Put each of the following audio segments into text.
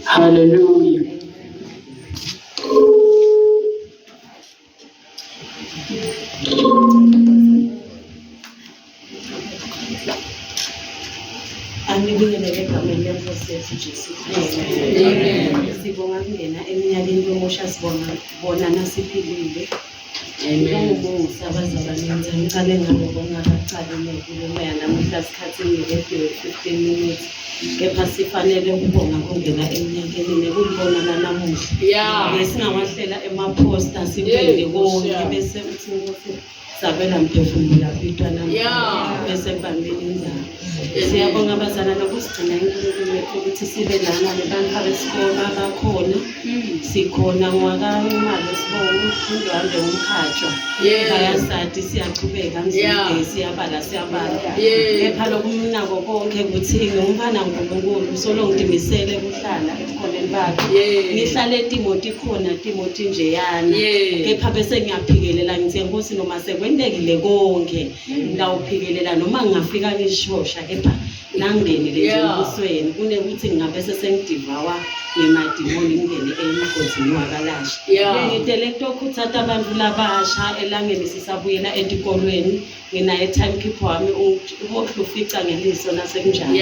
Hallelujah. Anibingelele egameni leNkosi yethu Jesu Kristu. Sibonga kungena eminyakeni lomusha sibonga kubonana siphilile. Amen. Umusa abazalwane ngithi ngiqale ngaloko ngingakaqali nenkulumo yanamuhla sikhathi ngibekiwe 15 minutes kepha sifanele ukubonga kungena eminyakeni nekulibonana namuhla. Yeah. Besingawahlela emaphosta siphinde konke bese uthi inkosi sabela mphefumulo lapitwa namhla bese kubambeni inzalo. Siyabonga bazalwane ukusigcina inkulunkulu wethu ukuthi sibe lana nebantfu besikolo abakhona. Sikhona ngwakanxumalo sibongo uNdwandwe umkhatshwa. Bayasati siyaqhubeka mzimde siyabala siyabala. Kepha lokumnako konke ukuthi ngumfana uNkulunkulu solo ngidimisele kuhlala ebukhoneni bakhe. Ngihlale timo tikhona timo tinjeyana. Kepha bese ngiyaphikelela ngithi Nkosi noma sekwentekile konke ngitawuphikelela noma ngingafika ngishosha kepha nangingenile nje embusweni kunekuthi ngingabe sesengidivawa ngemadimoni ngingene emgodini wakalasha. Ngitele kutokhutsata abantu labasha elangeni sisabuyela etikolweni nginaye timekeeper wami ubohle ufica ngeliso nasekunjani.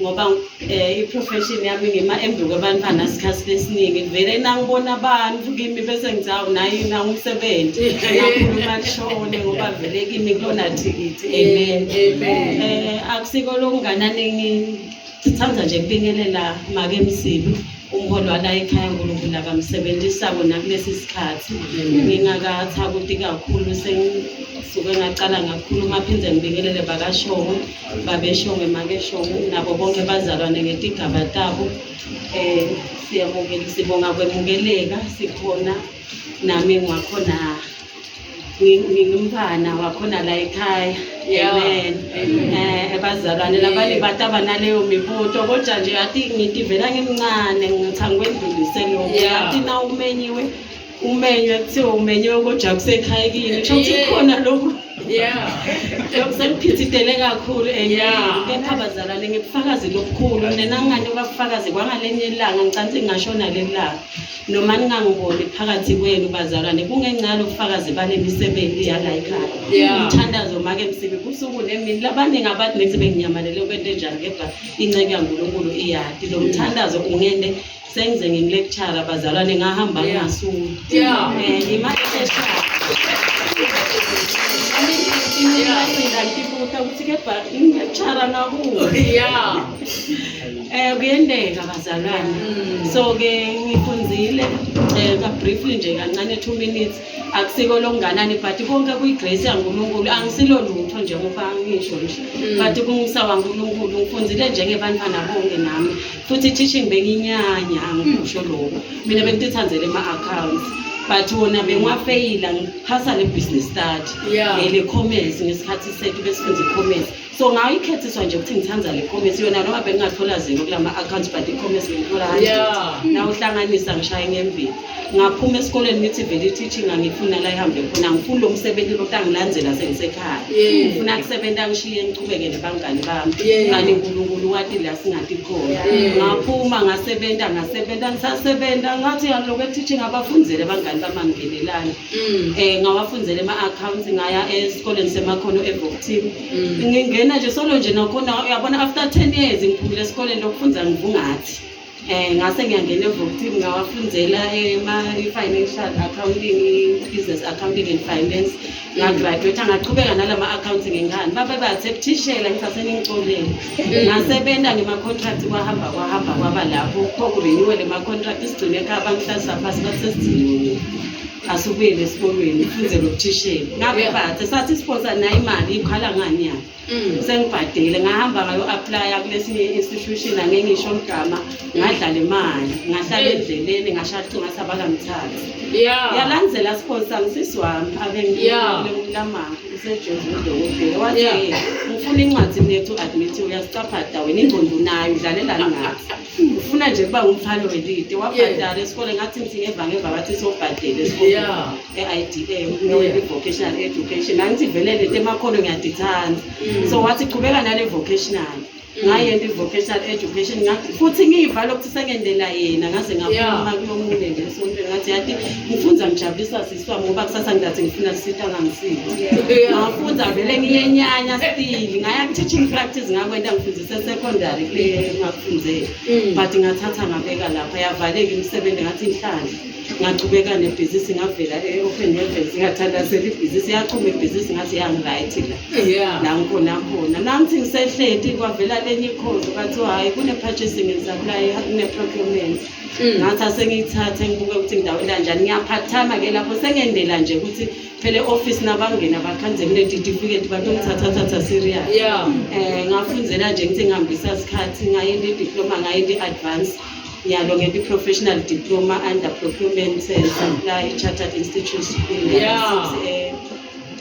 Ngoba i-profession yami ngima embi kwebantwana sikhathi esiningi vele nangibona abantu kimi bese ngithi awu nayi nawu umsebenzi ngakhuluma lishone ngoba vele kimi kulona thikithi. Amen. Akusiko lokunganani ngithanda nje kubingelela make Msibi umholi wala ekhaya uNkulunkulu akamsebenzisako nakulesi sikhathi. Ngingakathakuti kakhulu sengisuke ngaqala ngakhuluma phinde ngibingelele bakashongo babeshongwe makeshongwe nabo bonke bazalwane ngetigaba tabo. Siyamukela sibonga kwemukeleka sikhona nami ngiwakhona ngingumntwana wakhona la ekhaya. Amen. Bazalwane labanye bataba naleyo mibuto kodwa nje ati ngitivela ngimncane ngithi angikwendlulise lokho. Ati na umenyiwe umenywe kuthiwa umenyiwe kodwa kusekhaya kini kusho ukuthi kukhona lokhu. Lokhu sekuphithidele kakhulu. Amen. Kepha bazalwane ngibufakazi lobukhulu mina nangani obabufakazi kwangalenye ilanga ngicansi ngingashona leli langa noma ningangiboni phakathi kwenu bazalwane kungenxa yalobufakazi bale misebenzi yala ekhaya. Umthandazo make Msibi kusuku nemini labaningi abathi nethi benginyamalele kwento enjani kepha inceku yaNkulunkulu iyati lo mthandazo ungende sengize ngimlecture bazalwane ngahamba ngingasuli. Ngima-lecture. Ngitibuta ukuthi kepha ngimlecture ngakuwe. Kuyenteka bazalwane. So ke ngifundzile ka briefly nje kancane 2 minutes akusiko lokunganani but konke kuyi-grace yaNkulunkulu angisilo lutho njengoba ngisho nje but kumusa waNkulunkulu ngifundzile njengebantwana bonke nami futhi teaching benginyanya angikusho lokho mina bengitithandzele ema-accounts but wona bengiwafeyila ngiphasa le business study le commerce ngesikhathi sethu besifunda i-commerce so ngayikhethiswa nje ukuthi ngithanda le commerce yona noma bengingathola zero kulama accounts but i-commerce bengithola 100 na uhlanganisa ngishaye ngembili ngaphuma esikoleni ngithi vele i-teaching angifuna la ihambe khona angifuni lo msebenzi lokuthi angilandzela sengisekhaya ngifuna kusebenza ngishiye ngichubeke nebangani bami kani uNkulunkulu wathi la singathi khona ngaphuma ngasebenza ngasebenza ngisasebenza ngathi yaloko e-teaching abafundzele abangani bami angingenelani ngawafundzela ema-accounts ngaya esikoleni semakhono eVocteam. Ngingena nje solo nje nakhona uyabona after 10 years ngiphumile esikoleni lokufundza ngivungathi. Ngase ngiyangena eVocteam ngawafundzela i-financial accounting, business accounting and finance. Ngagraduate ngachubeka nalama accounts ngenkani. Babe bathe kuthishela ngithathe ningicolele. Ngasebenza ngema-contract kwahamba kwahamba kwaba lapho kho kurenewele ema-contract sigcine ekhaya bangihlalisa phasi bathi sesigciniwe. Asubuyele esikolweni ufunze lokuthishela. Ngabe bathe sathi sponsor nayo imali ikhala ngani yani. Sengibhadele ngahamba ngayo-aplya kulesinye institution angeke ngisho igama ngadlala imali ngahlala endleleni ngashaca ngathi abakangithathi. Yalandzela sponsor ngisisi wami abe ngikulamanga useJozi udokotela wathi ngifuna incwadi nethu admit uyasicaphata wena ingqondo unayo udlalelani ngathi ufuna nje kuba ngumthwalo welide wabhadala esikole ngathi ngithi ngeva ngeva bathi sobhadele esikoleni e-IDM vocational education angithi vele lento emakhono ngiyadithanda mm. so wathi qhubeka nale vocational mm. ngayenta i-vocational education ngathi futhi ngiyiva lokuthi sengendela yena ngaze ngaphuma kulomunye nje esontweni ngathi yathi ngifunza ngijabulisa sisi wami ngoba kusasa ngilathi ngifuna sisita angangisiti ngafunza vele ngiyenyanya still ngaya ku-teaching practice ngakwenta ngifundise secondary kule ngakufundzela mm. but ngathatha ngabeka lapha yavaleka imisebenzi ngathi inhlanhla ngachubeka nebhizinisi ngavela e-open heavens ngathandazela ibhizinisi yachuma ibhizinisi ngathi yangiright la yeah. la ngikhona khona nangithi ngisehleti kwavela lenye ikhozi kwathiwa hhayi kune-purchasing and supply kune-procurement mm. ngathi asengiyithathe ngibuke ukuthi ngidawela njani ngiyaphathama-ke lapho sengendela nje ukuthi phela e-office nabangena bakhanze kunetitifiketi batongithathathatha serious yeah. um ngafundzela nje ngithi ngihambisa sikhathi ngayenta i-diploma ngayenta i-advance Nyalo ngento i-professional diploma under procurement and supply chartered institute Yeah.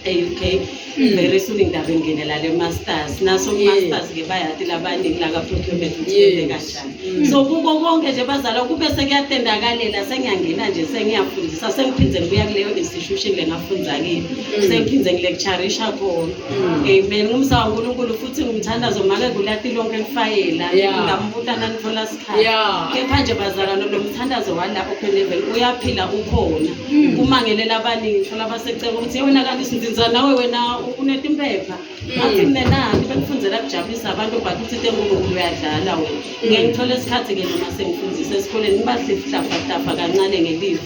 e-UK very soon ngidabe ngingenela le masters naso ku-masters ke bayati labaningi la ka-procurement ukuthi Yes. kwente kanjani so kuko konke nje bazala kube sekuyatendakalela sengiyangena nje sengiyafundisa sengiphinde ngibuya kuleyo institution le ngafundza kiyo sengiphinde ngilecturisha khona amen ngumsa wankulunkulu futhi ngumthandazo make kulati lonke lifayela Yeah. ngambuta nanithola sikhathi Yeah. kepha nje bazalwane lo mthandazo wala open level uyaphila ukhona kumangelela abaningi ngisho labaseceka ukuthi "Ye wena kanti sinzinza nawe wena unetimpepha ngathi mina nani bekufundzela kujabulisa abantu but uthi tenkulunkulu uyadlala wena ngeke ngithole isikhathi-ke noma sengifundisa esikoleni ngibahlafahlafa kancane ngelivi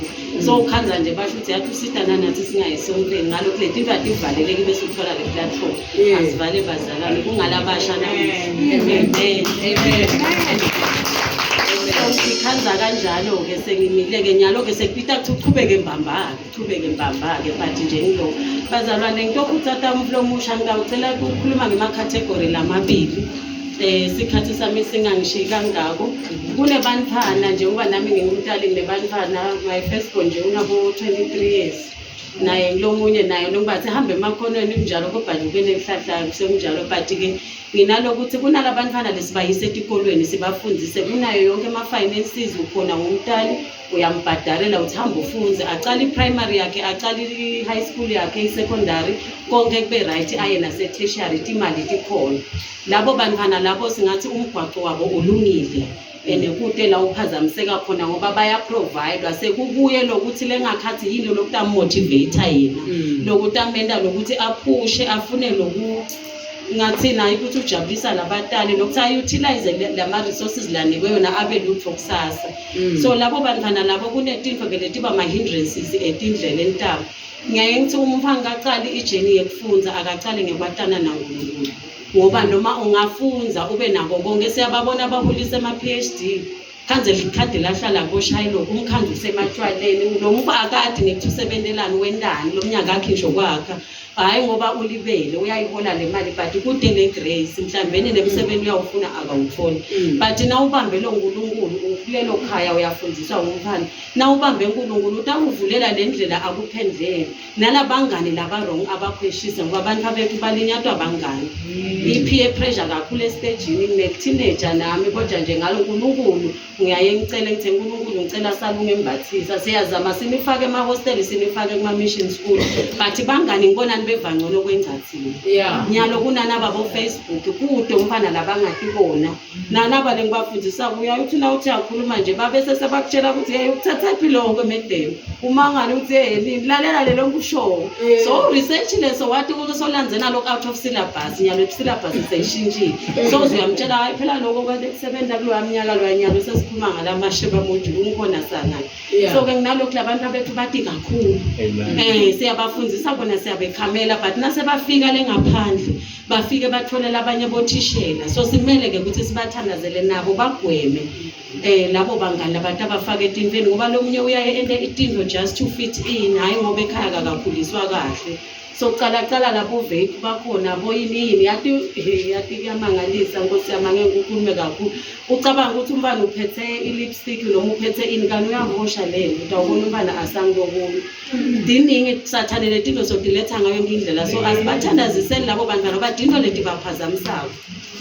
so ukhanza nje basho ukuthi yathi usita nanathi singayisontweni ngalokhu le tinto ativaleleki bese uthola le platform asivale bazalwane kungalabasha namuhla amen Amen. Ngikhanza kanjalo-ke sengimile-ke nyalo-ke sekupita kuthi uchubeke mbamba-ke uchubeke mbamba-ke but nje ngilokhu bazalwane ngitokhutsata umflo omusha ngitawucela ukukhuluma ngemakhathegori lamabili eh sikhathi sami singangishiyi kangako kunebantfana njengoba nami ngingumtali nginebantfana my first born nje unabo 23 years naye ngilomunye naye lokuba sihambe emakhonweni kunjalo kodwa nje ube nenhlahla sekunjalo but-ke nginalokuthi kunalabantfana lesibayise etikolweni sibafundise kunayo yonke ama-finances ukhona ngumtali uyambhadalela uthi hamba ufunze acale i-primary yakhe acale i-high school yakhe i-secondary konke kube right aye nase-tertiary timali tikhona labo bantwana labo singathi umgwaqo wabo ulungile and kude la uphazamiseka khona ngoba bayaprovidwa sekukuye lokuthi lengakhathi yini lokuthi amotivate yena lokuthi amenta lokuthi aphushe afune loku ngathina hayi ukuthi ujabulisa labatali nokuthi ayi-utilize lama-resources lanikwe yona abe lutho kusasa so labo bantwana labo kunetinto-ke letiba ma-hindrances etindleleni tabo ngiyaye ngithi umuntu angakacali ijeni yekufundza akacali ngekwatana nankulunkulu ngoba noma ungafunza ube nako konke siyababona abahulisa ama-PhD khanze likhadi lahlala koshayilokhu umkhandlu usematshwaleni lo muntu akade nekuthi usebentelani wentani lo mnyaka akhe nje kwakha hhayi ngoba ulibele uyayihola le mali but kude ne-grace mhlawumbeni nemsebenzi uyawufuna akawutholi but nawubambe lo nkulunkulu ukulelo khaya uyafundiswa ngumfana nawubambe unkulunkulu utakuvulela le ndlela akuphendlele nalabangani laba-wrong abakhweshise ngoba abantu abethu balinyatwa abangani i-peer pressure kakhulu esitejini ngine-teenager nami kodwa nje ngalo nkulunkulu ngiyaye ngicele ngithi nkulunkulu ngicela salunge embathisa siyazama sinifake emahosteli sinifake kuma-mission school but bangani ngibonani beva ngcono kwengcathini Yeah. nyalo kunanaba bo-facebook kude umfana labangatibona nanaba lengibafundisa kuya uthi na uthi uyakhuluma nje babe sesebakutshela ukuthi hey ukuthathaphi lokho emedeni umangale uthi hey nini lalela lelo ngikushoyo so researchile so wathi ukuthi solandzela lokho out of syllabus nyalo syllabus seyishintshile so uzuyamtshela hayi phela lokho kwade kusebenza kulowa mnyaka loya nyalo sesikhuluma ngalamasheba module ungikhona sangani so ke nginalokhu labantu abethu bati kakhulu eh siyabafundisa bona siyabekhamela but nasebafika lengaphandle bafike bathole labanye bothishela so simele ke ukuthi sibathandazele nabo bagweme Labo bangani labantu abafaka etintweni, ngoba lo munye uyaye ente itinto just to fit in, hhayi ngoba ekhaya akakakhuliswa kahle. So cala cala lapho vape bakhona boyini yini, yathi yathi kuyamangalisa nkosi yami, angeke ukhulume kakhulu. Ucabanga ukuthi umntwana uphethe i-lipstick noma uphethe ini, kanti uyahosha lento. Utawubona umntwana asangilobona diningi sathane letinto sotiletha ngayo yonke indlela. So asibathandaziseni labo bantwana ngoba tinto leti baphazamisako.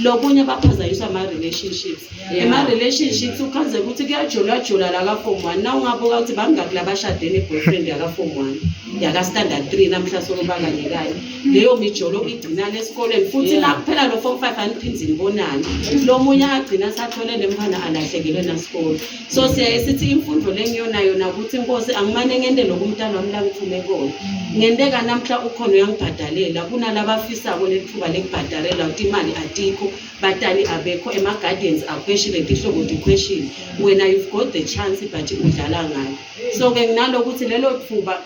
Lokunye baphazanyiswa ama-relationships. Ema-relationships ukhanze ukuthi kuyajolwajola la ka-form 1. Na ungabuka ukuthi bangaki labashade ne-boyfriend yaka-form 1, yaka-standard 3, namhla solo bakanye kanye. Leyo mijolo igcina lesikoleni futhi. Nakuphela lo form 5 aniphinzi nibonane. Lo munye agcina sathole nemfana alahlekelwe nasikolo. So siyaye sithi imfundo lengiyona yona ukuthi inkosi angimane ngente lokhu umntana wami langithume kona. Ngenteka namhla ukhona uyangibhadalela kunalabafisako lethuba lekubhadalela ukuthi imali atikho, batali abekho, ema-guardians akhweshile, tihlobo tikhweshile. Wena you've got the chance but udlala ngayo. So-ke nginalokuthi lelo thuba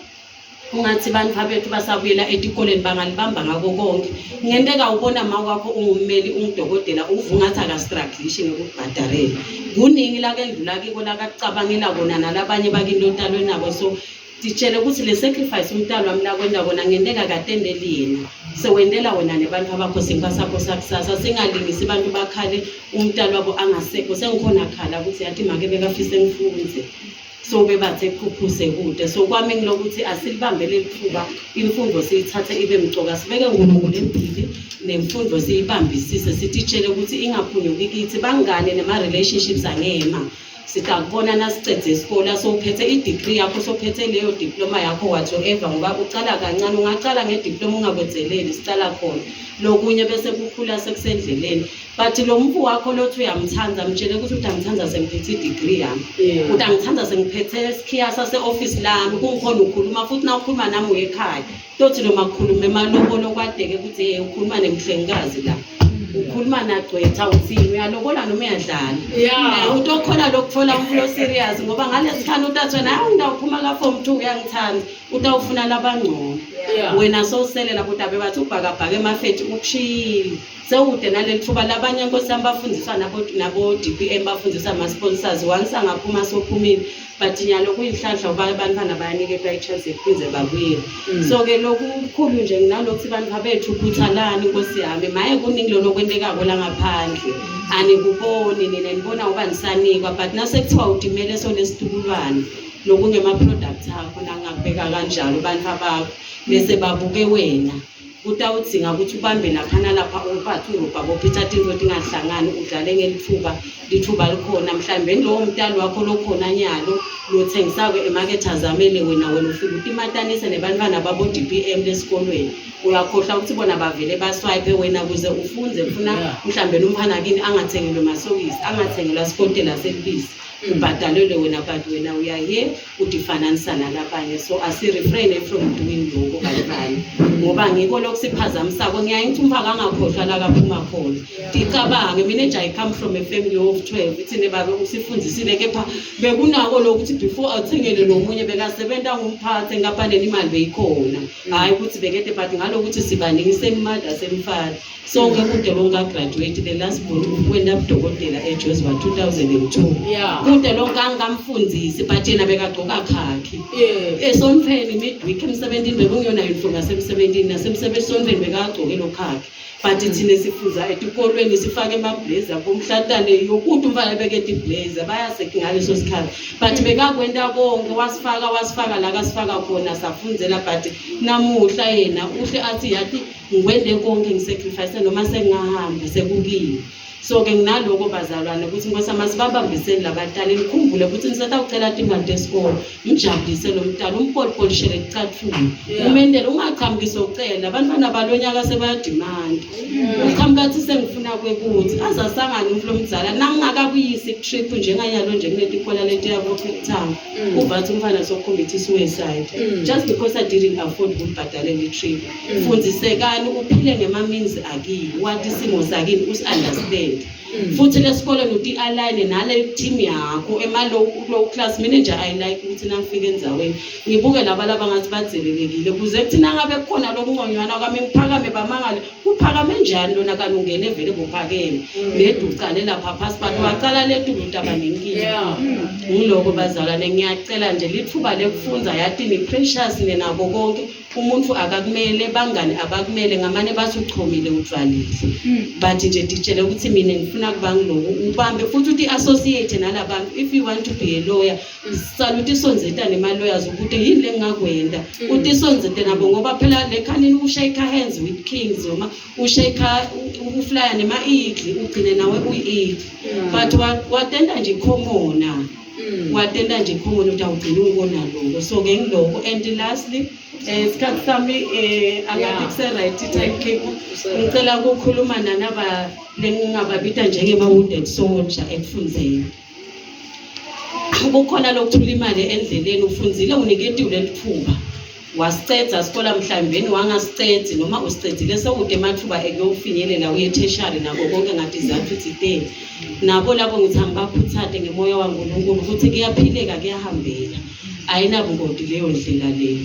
ungathi bantu bethu basabuyela etikoleni bangalibamba ngako konke. Ngenteka ubona ma wakho ungummeli, ungudokotela, uva ungathi akastruglishi ngekubhadarela. Kuningi la kendlula kiko lakakucabangela kona nalabanye bakini lotalwe nabo. So titshele ukuthi le sacrifice umntalo wami lakwenda kona ngenteka katendeli yena, sewendela wena nebantu abakho, sinkwa sakho sakusasa. Singalingisi abantu bakhale umntalo wabo angasekho. Sengikhona khala ukuthi yathi make bekafise ngifunze, so bebathe khuphuse kude. So kwami ngilokuthi asilibambe leli thuba, imfundo siyithathe ibe mcoka, sibeke uNkulunkulu embili nemfundo, siyibambisise, sititshele ukuthi ingaphunyuki kithi. Bangane nema-relationships angema sitakubona nasicedze isikole, sowuphethe i-degree yakho, sowuphethe leyo diploma yakho whatsoever, ngoba ucala kancane. Ungacala ngediploma ungakwenzeleli, sicala khona lokunye bese kukhula sekusendleleni. But lo mfu wakho lothi uyamthanda, mtshele ukuthi utangithanda sengiphethe i-degree yami, utangithanda sengiphethe isikhiya sase-office lami, kungikhona ukhuluma futhi na ukhuluma nami uye ekhaya. Tothi noma kukhuluma emalobolo kwadeke ukuthi hey, ukhuluma nemhlengikazi la, ukhuluma nagcwetha, uthini, uyalobola noma uyadlala? Utokhona lokuthola umuntu o-serious, ngoba ngalesi khani utathi wena hawu ngitawuphuma ka-form 2 uyangithanda, utawufuna labangcono. Wena sowusele lapho, utabe bathi ubhakabhaka emafethi ukushiyile, sewude naleli thuba. Labanye nkosi yami bafundiswa nabo DPM, bafundiswa ama-sponsors. Once angaphuma sophumile, but nyalo kuyinhlanhla uba abantwana bayaniketwa i-chance yekuphindze babuyele. So-ke lokukhulu nje nginalokuthi bantwana bethu khuthalani nkosi yami, maye kuningi lolo kwentekako la ngaphandle anikuboni nina, nibona ngoba nisanikwa, but nasekuthiwa utimele sonesitukulwane lokungema-product akho, nangakubeka kanjalo bantu abakho bese babuke wena, kutawudzinga ukuthi ubambe lapha nalapha, uphathe urobha bophitha tinto tingahlangani, udlale ngelithuba. Lithuba likhona mhlawumbe lowo mntali wakho lokhona nyalo lothengisako emakethe azamele wena. Wena ufike utimatanise nebantwana babo-DPM lesikolweni, uyakhohlwa ukuthi bona bavele baswipe wena kuze ufunze funa. Mhlawumbe nomfana kini angathengelwe masokisi, angathengelwa sikotela selibisi, ubhadalelwe wena, but wena uyaye udifananisa nalabanye. So asi-refrain from doing lokho bantwana, ngoba ngiko lokusiphazamisako. Ngiyaye ngithi umfaka angakhohlwa la kaphuma khona. Ticabange mina nje, I come from a family of 12. Ithine babe usifundisile, kepha bekunako lokuthi before athengele lo munye bekasebenta ngumphathi enkampanini, imali beyikhona, hhayi ukuthi bekede, but ngalokuthi sibaningi, same mother, same father, sonke kude lonka-graduate. The last born wenda budokotela eJozi wa 2002. Kude lonke angikamfundisi, but yena bekagcoka khakhi esontfweni midweek, emsebentini bekungiyona uniform yasemsebentini, nasemsebentini bekagcoke lo khakhi. But thina sifunza etikolweni sifake emablazer bomhlatane yokuthi umfana bekete iblazer bayase ngaleso sikhathi, but bekakwenta konke, wasifaka wasifaka la kasifaka khona, safundzela. But namuhla yena uhle athi yathi ngikwente konke, ngisacrifice noma sengingahamba sekukile. So-ke nginaloko bazalwane ukuthi nkosi yami asibabambiseni labatali. Nikhumbule ukuthi nisatawucela timali tesikolo, mjabulise lo mntana, umpolipolishele ticatfulo, umendele, ungachamuki socela. Abantwana balonyaka sebayadimanda, uqhamuka athi sengifuna kwekuthi azasangane umfula omdzala nangingakakuyisi ku-trip njenganyalo nje kunetikhola letiya ko-Cape Town, uvathi umfana socommit suicide just because I didn't afford ukumbhadalela i-trip. Fundisekani uphile ngema-means akini, wathi isimo sakini usi-understand. Futhi lesikoleni uti-align nale team yakho ema-low low class. Mina nje I like ukuthi nangifika endzaweni ngibuke laba laba ngathi badzelelekile, kuze kuthi nangabe kukhona lokungconywana kwami ngiphakame, bamangale kuphakame njani lona, kanti ungene vele buphakeme nedi ucale lapha phasi, but wacala letulu utaba nenkinga. Ngiloko bazalwane, ngiyacela nje lithuba lekufundza, yatini precious nenako konke. Umuntu akakumele, bangani abakumele ngamane bathi uchomile udvalile, but nje titshele ukuthi mina ngifuna kuba ngiloku, ubambe futhi uthi associate nalabantu. If you want to be a lawyer, sala utisondzeta nema-lawyers ukuthi yini lengingakwenda, utisondzete nabo, ngoba phela le khanini ushake hands with kings noma ushake uflya nema-eagle, ugcine nawe uyi-eagle, but watenda nje ikhomona, watenda nje ikhomona ukuthi awugcine ungibona loko. So-ke ngiloko. And lastly, isikhathi sami angathi kuse-right timekeeper, ngicela ukukhuluma nanaba lengingababita njengema-wounded soldier ekufundzeni. Kukhona lokuthula imali endleleni, ufundzile, uniketiwe lelithuba, wasicedza sikola, mhlawumbeni wangasicedzi noma usicedzile, sewude emathuba ekuyofinyelela uye tertiary nako konke ngatizathu thiteni. Nabo labo ngithi angibakhuthate ngemoya waNkulunkulu ukuthi kuyaphileka, kuyahambeka, ayinabungoti leyo ndlela leyo.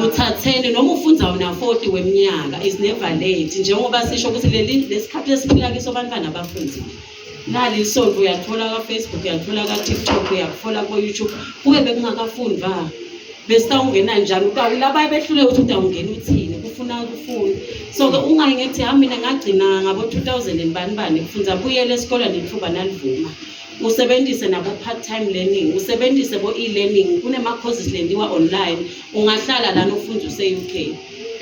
Kuthatheni noma ufundza una 40 weminyaka, is never late, njengoba sisho ukuthi leli lesikhathi lesiphila kiso abantwana abafundzile. Nali isonto uyathola ka-Facebook, uyathola ka-TikTok, uyakuthola ko-YouTube. Kube bekungakafundwa besitawungena njani? Utawulaba behlule ukuthi utawungena uthini, kufuna kufunda. So-ke ungayi ngethi ha mina ngagcina ngabo-2000 and bani bani kufundza. Buyele esikolweni ithuba nalivuma, usebenzise nabo part-time learning, usebenzise bo-e-learning, kunema-courses lendiwa online, ungahlala lana ufunda use-UK.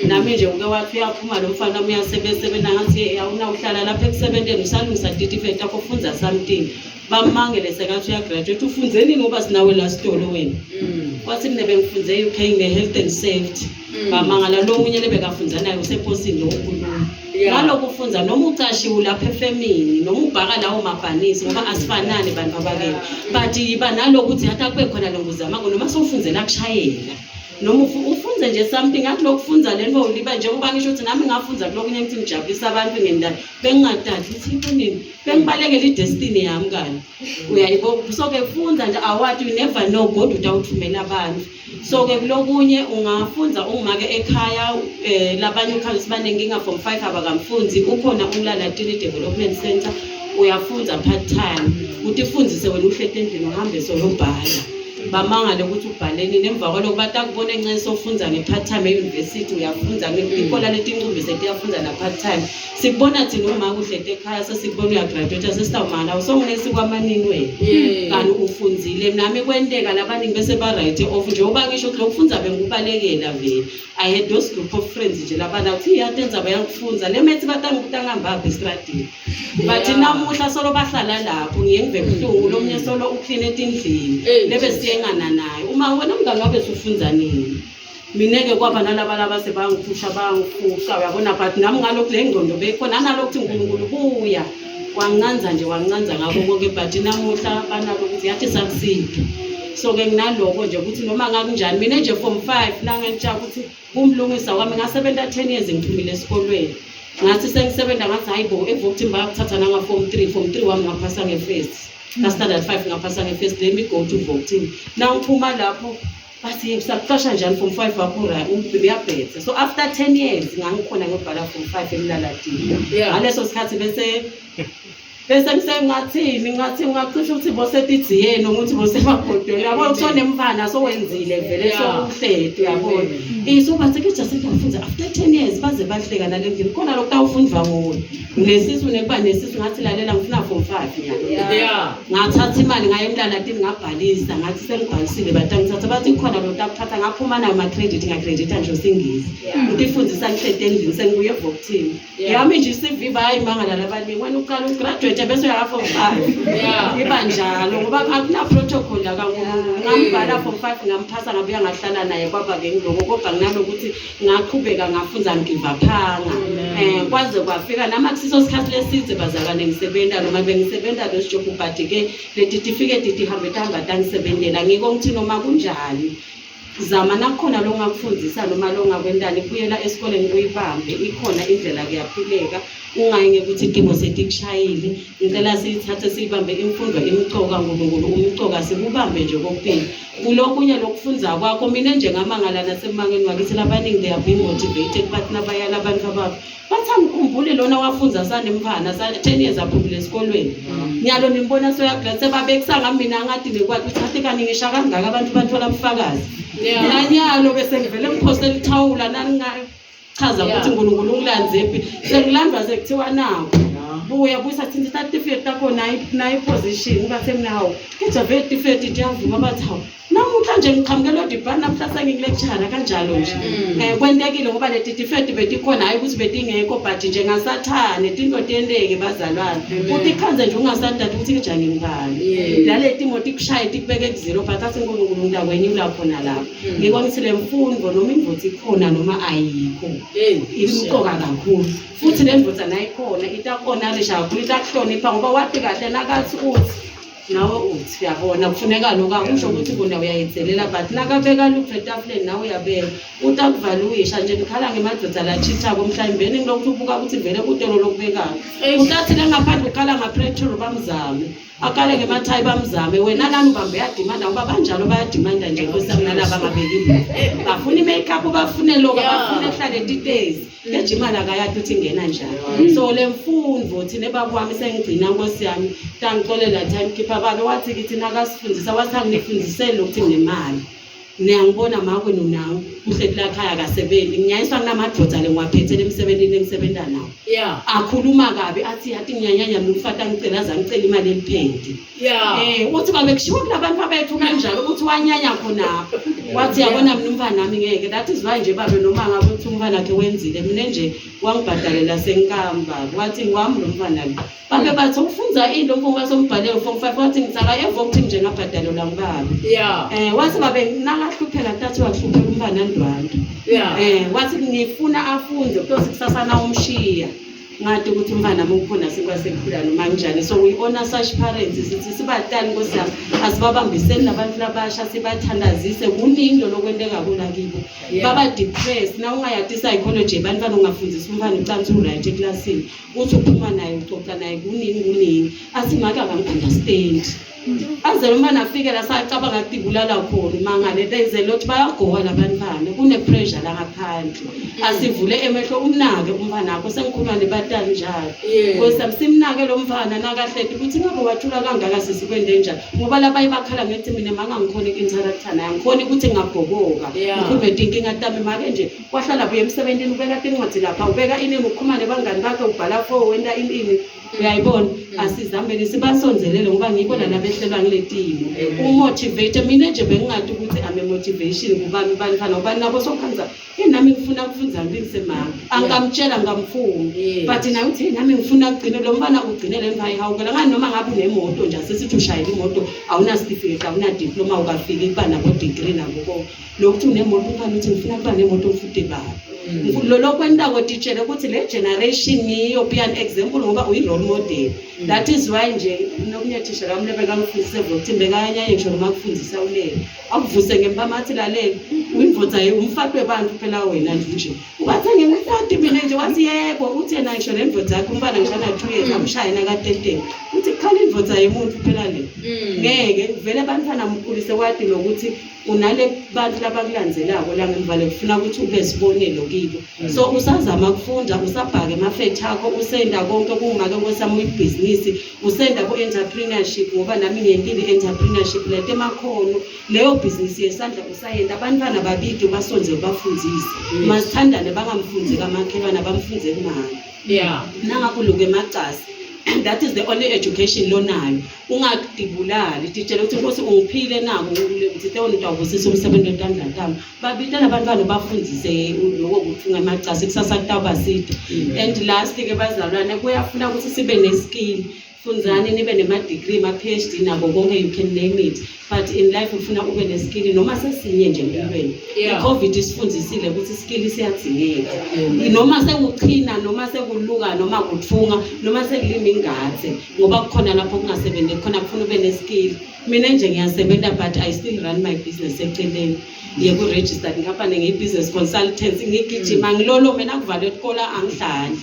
Nami nje uke wathi uyaphuma lo mfana wami uyasebenza, ngathi awunawuhlala lapha ekusebenteni, usalungisa titifiketi takho, ufundza something. Bamangele sekathi uyagraduate, ufunze nini ngoba sinawe la sitolo wena? Wathi mina bengifunze e-UK nge-health and safety. Bamangala. Lo munye lebekafundza naye useposini lo ukhuluma. Ngalokhu ufundza noma ucashiwe lapha efemini noma ubhaka lawo mabhanisi, ngoba asifanani bantu abakele, but yiba naloku ukuthi hathi akube khona lo nguzamako, noma sowufundzela kushayela noma ufunze nje something, ngathi lokufundza lento uliba. Njengoba ngisho ukuthi nami ngafundza kulokunye, ngithi ngijabulisa abantu ngendaba bengingadadi ukuthi ibonini bengibalekela idestiny yami kani uyayibona. So-ke fundza nje, awathi you never know, God utawuthumela abantu. So-ke kulokunye ungafundza ungumake ekhaya, labanye ukhala ukuthi banenkinga, form 5 abakamfundzi, ukhona uMlalatini Development Center, uyafundza part time, utifundzise wena uhleti endlini, uhambe soyobhala, bamangale ukuthi ubhaleni. Nemva kwaloko batakubona encane sofundza nge-part time e-university, uyafundza ikola letincumbi setiyafundza na-part time. Sikubona thina uma uhleti ekhaya, sesikubona uyagraduate, sesitawumala usongunesi kwamanini wena kanti ufundzile. Nami kwenteka labaningi bese ba-write off, njengoba ngisho ukuthi lokufundza bengikubalekela vele. I had those group of friends nje labana uthi iyatenza bayangifundza le methi batangihambaphi estradini, but namuhla solo bahlala lapho, ngiye ngive buhlungu. Lo munye solo ukline etindlini lebe siyengana naye, uma wena mngani wabe sufundza nini? Mina-ke kwaba nalaba laba sebangiphusha bangifuqa, uyabona, but nami ngalokhu le ngqondo beyikhona nalokuthi uNkulunkulu buya wancanza nje, wancanza ngako konke, but namuhla banalo ukuthi yathi sakusiphi. So-ke nginaloko nje ukuthi noma ngakunjani, mina nje form 5 nangentshaka ukuthi kumlungisa wami ngasebenza 10 years ngiphumile esikolweni, ngathi sengisebenza ngathi hayi bo, eVocton bayakuthatha nanga-form 3. Form 3 wami ngaphasa nge-first, ka-standard 5 ngaphasa nge-first. Let me go to Vocton. Nangiphuma lapho bathi usakuqasha njani, form 5 wakho uyabhetha. So after 10 years ngangikhona ngiyobhala form 5 eMlalatini. Ngaleso sikhathi bese ngisengathini, ngathi ungacisha ukuthi bosetidziyeni ukuthi bosemabhodweni, yabona, kusonemfana sowenzile vele. Sowuhleti, uyabona, so bathi ke Jacinta ngifunza after 10 years, baze bahleka nale ndlini khona lokhu tawufundwa nguwe nesisu nekuba nesisu. Ngathi lalela, ngifuna form 5 nyalo. Ngathatha imali ngaye eMlalatini, ngabhalisa, ngathi sengibhalisile, batangithatha, bathi khona lo takuthatha. Ngaphuma nayo ma-credit, ngacredita nje usingisi, utifundisa ngihleti endlini, sengibuye eVocton. Yami nje i-CV bayayimangala labaningi, wena uqala ugraduate bese uyaka form 5. Iba njalo ngoba akuna protocol la kaNkulunkulu. Ngambhala form 5, ngamphasa, ngabuya ngahlala naye, kwaba-ke ngiloko, kodwa nginalokuthi ngaqhubeka ngafunza, ngivaphanga kwaze kwafika nami akusiso sikhathi lesidze bazalwane ngisebenta noma bengisebenta lesi job, but ke le titifiketi tihambe tihamba tangisebentela. Ngiko ngithi noma kunjani. Zama nakhona longakufundisa noma longakwentani, buyela esikoleni uyibambe, ikhona indlela kuyaphileka. Ungayi ngekuthi timo setikushayile. Ngicela siyithathe siyibambe imfundo imcoka, uNkulunkulu umcoka, sikubambe nje kokubili. Kulokunye lokufundza kwakho, mina nje ngamangala nasemangeni wakithi labaningi they are being motivated bathi nabayala abantu ababo bathi angikhumbuli lona wafundza sanemfana sa 10 years aphumile esikolweni. Nyalo nimbona soyagula sebabekisa mina ngathi nekwathi ukuthi athi kani ngisha kangaka abantu bathola ubufakazi. Nanyalo bese ngivele ngiphosela ithawula naninga chaza ukuthi uNkulunkulu ungilanzephi sengilandwa sekuthiwa nawo buya buyisa thina certificate takho nayi nayi position ubathe mina hawu keja vele certificate tiyavuma bathi hawu namuhla nje ngiqhamukela odibhani namuhla sengingilecture kanjalo nje kwentekile ngoba leti certificate betikhona hayi ukuthi betingekho but nje ngasathane tinto tiyenteke bazalwane uthi ikhanze nje ungasadadi ukuthi nje ngingubani naleti moto ikushaye tikubeke kuzero but athi uNkulunkulu ngitakwenyula khona lapho. Ngikho ngithi le mfundo noma indvodza ikhona noma ayikho imqoka kakhulu futhi le ndvodza nayikhona itaku-honorisha kakhulu itakuhlonipha ngoba wathi kahle nakathi uthi nawe uthi uyabona kufuneka lokho akusho ukuthi kona uyayidelela but nakabeka lutho etafuleni nawe uyabeka utakuvaluisha nje ngikhala ngemadoda lachithako mhlawumbeni ngilokuthi ubuka ukuthi vele kude lo lokubekayo utathi le ngaphandle ukhala ngapetrol bamzame Akale ngemathayi bamzame wena lana ubambe uyadimanda ngoba banjalo bayadimanda nje nkosi yami nalaba ngabeki bafuna i-makeup bafune lokho bafuna ehlale etitezi keje imali akayati ukuthi ingena njani. So le mfundo thina baba wami sengigcina nkosi yami tangicolela time keeper babe wathi kithi nakasifundisa wathi angifundiseli ukuthi nginemali. Niyangibona makwenu nawo kuhle kulakhaya akasebenzi nginyanyiswa kunamadoda le ngiwaphethele emsebenzini engisebenza nawo. Akhuluma kabi athi yathi ngiyanyanya mina umfati angicela aze angicela imali eliphedi. Uthi babe kushiwo kulabantu abethu kanjalo ukuthi wanyanya khonapho. Wathi yabona mina umfana nami ngeke that is why nje babe noma ngabe uthi umfana wakhe wenzile mina nje wangibhadalela senkamba wathi ngwami lo mfana lo. Babe bathi ufunza into mfo wasombhalele uform 5 wathi ngitsaka evokuthi nje ngabhadalelwa ngubaba. Wathi babe nakahlupheka ntathi wahlupheka umfana ndwandwe. Wathi ngifuna afunde kutothi kusasa na umshiya. Ngathi ukuthi umfana nami ukhona sikwasekhula noma kanjani. So we honor such parents sithi sibatali Nkosi yami asibabambiseni labantu labasha sibathandazise kuningi lokwenteka kula kibo. Baba depressed na ungayati psychology ebantwana ungafundisa umfana ucansi uright eklasini. Uthi uphuma naye uxoxa naye kuningi kuningi athi make akangi-understand aze umntwana afike la sacabanga kutibulala khona mangale there's a lot bayagowa labantwana kune-pressure la ngaphandle asivule emehlo umnake umfana wakho sengikhuluma nebatali njalo nkosi yami simnake lo mfana nakahleti ukuthi ngabe wathula kangaka sisi kwente njani ngoba labaye bakhala ngethi mina mangangikhoni uku-interacta naye angikhoni ukuthi ngingabhoboka ngikhulume tinkinga tami make nje Wahlala buye emsebentini ubeka tincwadi lapha ubeka inini ukhuluma nebangani bakhe ubhala fo wenta ini ini uyayibona. Asizambeni sibasonzelele ngoba ngikho lana behlelwa ngile timo umotivate mina nje bengingadi ukuthi ame motivation kubami bantwana ngoba nabo sokhanza hey nami ngifuna kufundza ngilingise mama angamtshela ngamfuni but naye uthi hey nami ngifuna kugcine lo mfana ugcine le mfana ihawukela ngani noma ngabe unemoto nje asesithi ushayela imoto awuna certificate awuna diploma ukafiki kuba nabo degree nabo konke lokuthi unemoto umfana uthi ngifuna kuba nemoto mfude baba. Lolo kwentako titshele ukuthi le generation ngiyo be an example ngoba uyi-role model. That is why nje nokunye thisha lami lebekangifundise ukuthi bekanyanye ngisho noma kufundisa ulele akuvuse ngempama athi lalela uyindvodza umfati webantu phela wena nje nje ubathe ngimfati mina nje wathi yebo uthi yena ngisho nendvodza yakhe umfana ngisho na-2 years amshaye nakateteni uthi kukhala indvodza yemuntu phela le. Ngeke vele abantwana mkhulise wati nokuthi unale bantu labakulandzelako la ngemva le kufuna ukuthi ube sibonelo kibo. So usazama kufunda usabhaka emafethi akho usenda konke kungake nkosi yami uyibhizinisi usenda ku-entrepreneurship ngoba nami ngiyentile i-entrepreneurship lento emakhono leyo bhizinisi yesandla usayenda abantwana babidi ubasonze ubafundise. Masithandane bangamfunzi kamakhelwane abamfunze kumama. Nangakuluka emacasi that is the only education lonayo ungatibulali titshele ukuthi inkosi ungiphile nako ngithe wena utawubusisa umsebenzi wetandla tami babitela abantwana ubafundise lokho kuthunga emacasi kusasa kutawubasida. And last ke bazalwane kuyafuna ukuthi sibe ne-skill funzani nibe nema-degree ma-PhD nabo konke you can name it but in life ufuna ube ne-skill noma sesinye nje empilweni. I-COVID isifundisile ukuthi iskill siyadzingeka noma sekuchina noma sekuluka noma kuthunga noma sekulima ingadze ngoba kukhona lapho kungasebenzi khona kufuna ube ne-skill. Mina nje ngiyasebenza but I still run my business eceleni yeku-registered company, ngiyi-business consultant, ngigijima ngilolo mina kuvalwe etikolo angihlali.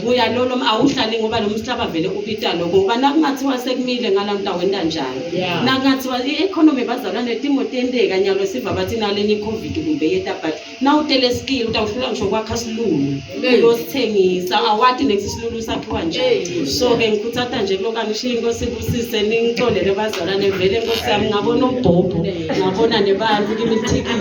Kuyalolo awuhlali ngoba lo mhlaba vele ubita lokho, ngoba nakungathiwa sekumile ngala mntu awenda njani? Nakungathiwa i-economy, bazalwane, timo tiyenteka nyalo, siva bathi nalenye i-COVID kumbe yeta, but nawutele skill utawuhlula ngisho kwakha silulu uyosithengisa, awati next silulu sakhiwa njani. So-ke ngikhuthata nje kulokhu, angishiye, inkosi ibusise, ningixolele bazalwane. Vele nkosi yami, ngabona umbhobho, ngabona nebantu kimi ithikithi.